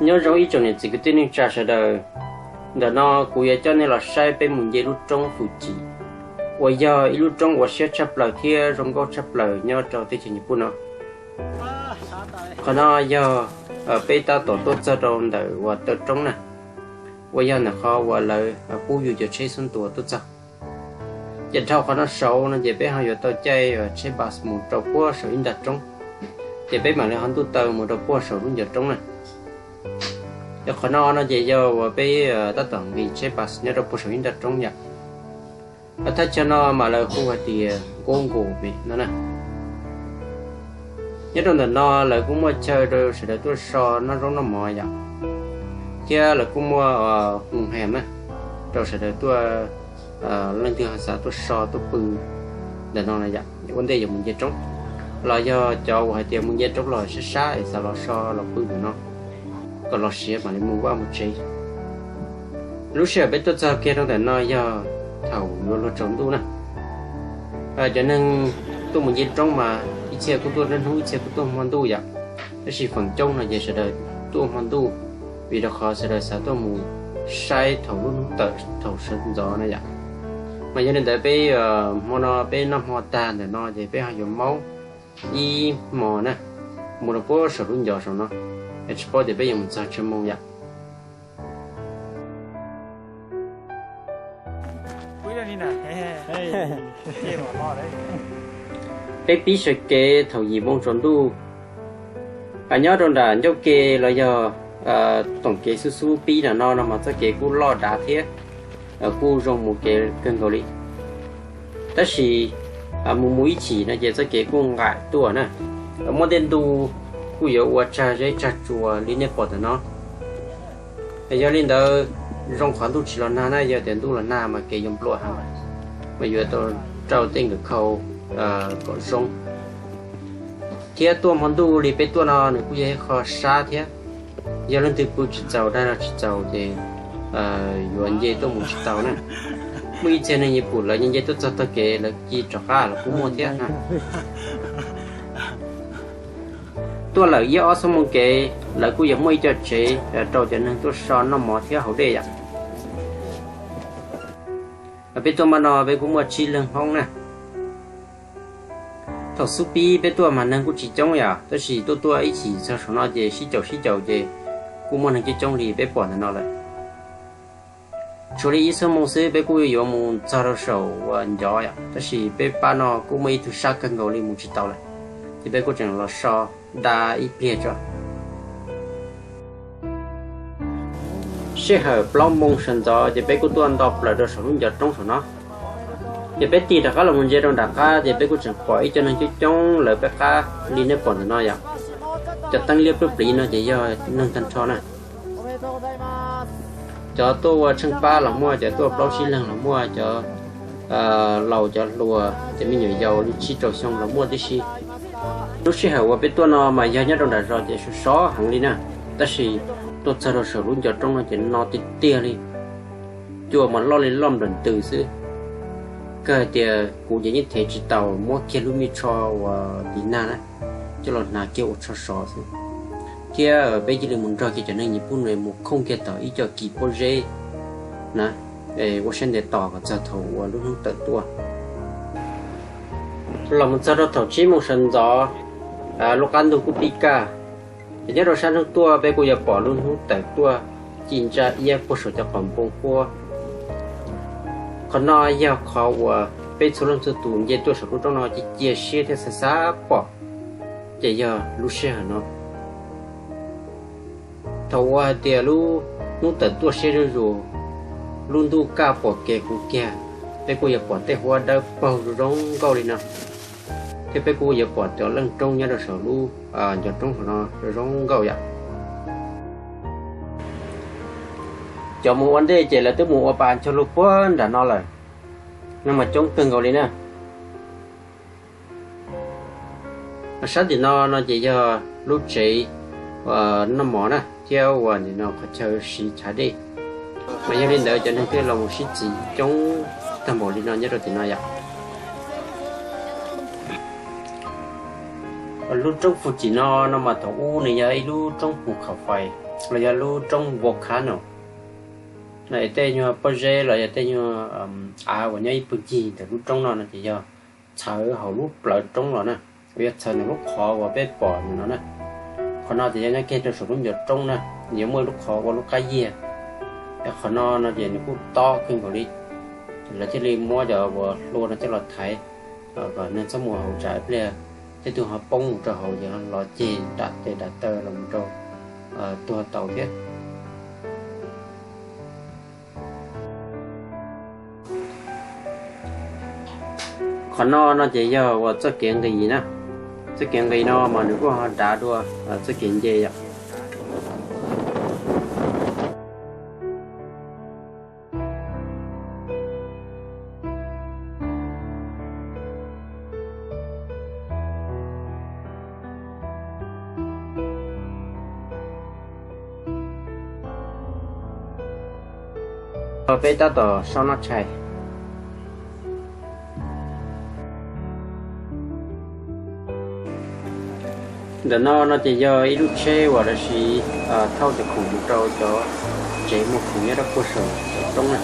Nyob zoo ib tsoom niam txiv kwv tij neej tsa sawv daws, ntawm no kuv yuav coj nej los saib peb mus nce lub roob Fus Cim, uas yog ib lub roob uas siab tshaj plaws thiab zoo nkauj tshaj plaws nyob rau teb chaws Nyij Pooj no. Qhov no yog peb tab tom tuaj txog rau ntawm uas taw roob na, uas yog ntawm qhov uas lawv pub yus cov tsheb xub ntuas tuaj txog. Ces dhau qhov no saud no ces peb ho yuav tau caij tsheb bus mus rau puag saum ib nta roob, ces peb mam li ho ntuj taw mus rau puag saum lub ncov roob na. Ces qhov no no ces yog uas peb tab tom nqis tsheb bus nyob rau puag saum ib nta roob yom. Thaj chaw no mas lawv hu hais tias Nkuaj Nkus me no na. Nyob rau ntawm no lawv kuj muaj chaw rau sawv daws tuaj so noj zaub noj mov yom, thiab lawv kuj muaj hu hem na rau sawv daws tuaj, leej twg xav tuaj so tuaj pw ntawm no na yom, ua ntej yuav mus nce roob, los yog cov uas hais tias mus nce roob los sab sab es xav los so los pw ntawm no kom los siav mam li mus vaj mus tsev. Lub sij hawm peb tuaj txog kiag rau ntawm no yog thaum yuav luag tsaus ntuj na. Cov neeg tuaj mus nce roob mas ib txhia kuj tuaj niaj hnub ib txhia kuj tuaj hmo ntuj yom, tab sis feem coob no ces sawv daws tuaj hmo ntuj, vim rau qhov sawv daws xav tuaj mus saib thaum lub hnub tawm thaum sawv ntxov na yom. Mas yog li ntawd peb hmo no peb noj hmo tag ntawm no ces peb ho yuav maub ib hmo na, mus rau puag saum lub ncov saum no, es tsis paub tias peb yuav mus txog tsawg moo yom. Peb pib sawv kev thaum yim moo tsaus ntuj. Nyob rau nram ncauj ke los yog toom kev xub xub pib nram no no mas txoj kev kuj loj dav thiab kuj zoo mus kev kawg nkaus li. Tab sis mus mus ib chim no ces txoj kev kuj nqaim tuaj na, muaj tej ntu kuj yuav ua tsag zeb tsag tsua li nej pom ntawm no. Yog li ntawd, zoo qhov ntuj tsis los nag na, yog tias ntuj los nag mas kev yuav nplua heev, mas yuav tau rau tej nkawm khau kom zoo. Thiab tuaj hmo ntuj li peb tuaj no nws kuj yog ib qho sab thiab, yog leej twg pw tsis txaus dag los tsis txaus ces yuav nce tuaj mus tsis tau na. Muaj ib txhia neeg Nyij Pooj lawv nce nce tuaj txog tog kev lawv cia rov qab los kuj muaj thiab na. Tuaj lawm ib ob xuab moos kev lawv kuj yuav muaj ib co tsev rau cov neeg tuaj so noj mov thiab haus dej yom. Peb tuaj npaj no peb kuj muaj tsib leeg Hmoob na. Thaum xub pib peb tuaj mas neeg kuj tsis coob yom, tab sis tuaj tuaj ib chim txog saum no ces sib caum sib caum ces kuj muaj neeg coob coob li peb pom ntawm no lawm. Tshuav li ib xuab moos xwb peb kuj yuav mus txog rau saum uas ncov yom, tab sis peb pab no kuj muaj ib tug sab kawg nkaus li mus tsis tau lawm, ces peb kuj tseem los so da ib pliag tso. Sij hawm plaub moo sawv ntxov ces peb kuj tuaj nto plaws rau saum lub ncov roob saum no. Ces peb tig rov qab los mus ntsia rau nram qab ces peb kuj tseem pom ib co neeg coob coob lawv peb qab li nej pom ntawm no yom. Cov teeb liab pliab pliv no ces yog neeg tag nrho na. Cov tuaj ua tsheej pab los muaj, cov tuaj plaub tsib leeg los muaj, cov laus cov hluas cov me nyuam yaus li tsib rau xyoo los muaj tib si. Lub sij hawm uas peb tuaj no mas yog nyob rau nram zos ces sov sov heev li na, tab sis tuaj txog rau saum lub ncov roob no ces no tiag tiag li. Cua mas loj li loj nplam ntws xwb. Kawg tias kuv ces yeej thev tsis tau muab kiag lub mij tsho uas tiv nag na coj los hnav kiag ua tsho sov xwb. Thiab peb cia li mus nrog kiag cov neeg Nyij Pooj no mus khooj kiag tom ib co kis pob zeb na, ua siab ntev tos kom txog thaum uas lub hnub tawm tuaj. Los mus txog rau thaum tsib moos sawv ntxov, lub qab ntug kuj pib kaj. Ces nyob rau sab hnub tuaj peb kuj yuav pom lub hnub tawm tuaj ci ntsa iab puag saum cov qhov npoo huab. Qhov no yog qhov uas peb txhua leej txhua tus nce tuaj saum lub roob no cia cia siab thiab xav xav pom, ces yog lub sij hawm no. Thaum uas hais tias lub hnub tawm tuaj siab zuj zus, lub ntuj kaj pom kev kuv kiag, peb kuj yuav pom tej huab dawb paug zoo zoo nkauj li no, thiab peb kuj yuav pom cov leej roob nyob rau saum lub ncov roob hauv no zoo zoo nkauj yom. Cov mus ua ntej ces lawv twb mus ua pas ncho lug puag nram no lawm, neeg mas coob kawg nkaus li na. Sab tim no no ces yog lub tsev noj mov na thiab uas nim no qhov chaw siv chav dej, mas yog li ntawd cov neeg thiaj los mus sib txig coob tag npaum li no nyob rau tim no yom. Lub roob Fus Cim no no mas thaum ub nws yog ib lub roob puv khaum fais, los yog lub roob volcano no es tej nyuag pob zeb los yog tej nyuag av uas nyob ib puag ncig ntawm lub roob no no ces yog txhawv hauv lub plawv roob los na, uas yog txhawv ntawm lub qhov uas peb pom ntawm no na. Qhov no ces yog nyob kiag rau saum lub ncov roob na, yuav muaj lub qhov ua lub qab yiag. Es qhov no no ces nws kuj tob kawg nkaus li, lawv thiaj li muab cov uas hlua no coj los thaiv kom neeg txhob mus hauv tsam ib pliag tej tug ho poob mus rau hauv ces ho los ceg dam tes dam taw los mus rau tuag tau thiab. Qhov no no ces yog uas txoj kev nqis na. Txoj kev nqis no mas nws kuj ho dav dua txoj kev nce yom. Peb tab tom sau noj tshais. Ntawm no no ces yog ib lub tsheb uas lawv siv thauj cov khoom mus rau cov tsev muag khoom nyob rau puag saum cov roob na.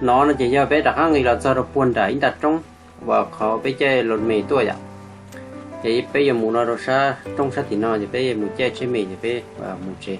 No no ces yog peb rov qab nqis los txog rau puag nram ib nta roob uas qhov peb caij los me tuaj yom. Ces peb yuav mus no rau sab roob sab tim no ces peb mus caij tsheb me ces peb mus tsev.